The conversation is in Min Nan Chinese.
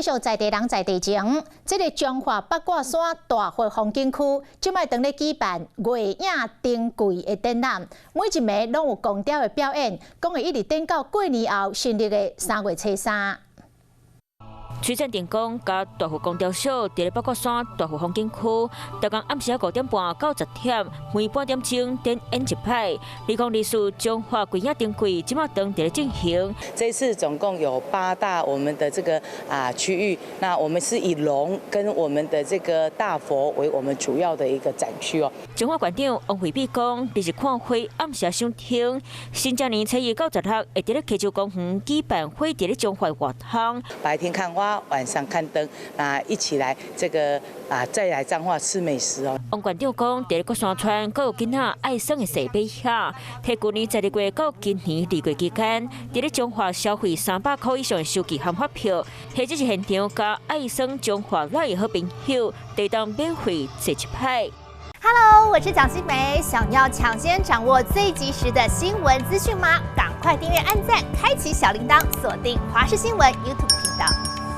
繼續在地人在地情，這个彰化八卦山大佛風景區，這擺當咧舉辦月影燈櫃的展覽，每一暝攏有功雕的表演，講會一直等到過年後新曆的3月初3。璀璨燈光佮大佛光雕秀，佇咧八卦山大佛風景區，逐工暗時5點半到10點，每半點鐘展演一擺。2024彰化月影燈櫃，這馬當佇咧進行。這次總共有八大我們的這個區域，那我們是以龍跟我們的這個大佛為我們主要的一個展區哦。彰化縣長王惠美講，日日看花，暗時賞燈。新正年初一到十六，會佇咧溪洲公園舉辦花佇咧彰化活動。白天看花，晚上看燈，啊，一起來這個啊，再來彰化吃美食哦。王縣長講，佇咧各山川，閣有囡仔愛耍的踅馬遐，佇舊年12月到今年2月期間，佇咧彰化消費300箍以上的收據和發票，或者是現場佮愛耍彰化來的好朋友，會當免費坐一擺。 Hello，我是蔣新梅，想要搶先掌握最及時的新聞資訊嗎？趕快訂閱、按讚、開啟小鈴鐺，鎖定華視新聞 YouTube 頻道。